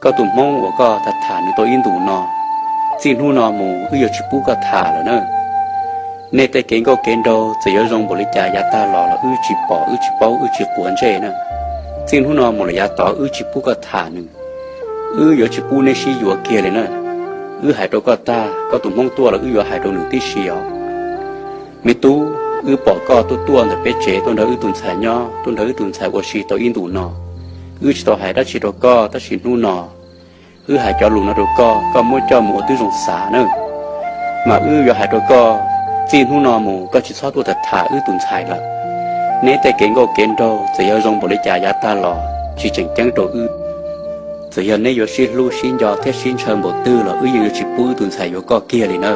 Koj tus hmoob uas koj tham tham nws tau ib ntus no, txij hnub no mus wb yuav tsis pub koj tham lawm na. Nej tej kev nkauj kev nraug txawm yuav zoo npaum li cas yav tag los los wb tsis pom, wb tsis paub, wb tsis quav ntsej na. Txij hnub no mus lawm yav tod wb tsis pub koj tham nws, wb yuav tsis pub neb sib yuav kiag li na. Wb hais rau koj tag, koj tus hmoob tuaj los wb yuav hais rau nws tib si os. Me tub, wb pom koj tuaj tuaj ntawm peb tsev tuaj nrog wb tus ntxhais nyob, tuaj nrog wb tus ntxhais ua si tau ib ntus no, wb tsis tau hais dab tsi rau koj, tab sis hnub no wb hais cov lus no rau koj, koj muab coj mus ua tib zoo xav na. Mas wb yuav hais rau koj, txij hnub no mus koj tsis txhob tuaj tham tham wb tus ntxhais lawm. Neb tej kev nkauj kev nraug txawm yog zoo npaum li cas yav tag los tsis tseem ceeb rau wb. Txawm yog neb yuav sib hlub sib nco thiab sib ntshaw npaum twg los wb yeej yuav tsis pub wb tus ntxhais yuav koj kiag li na.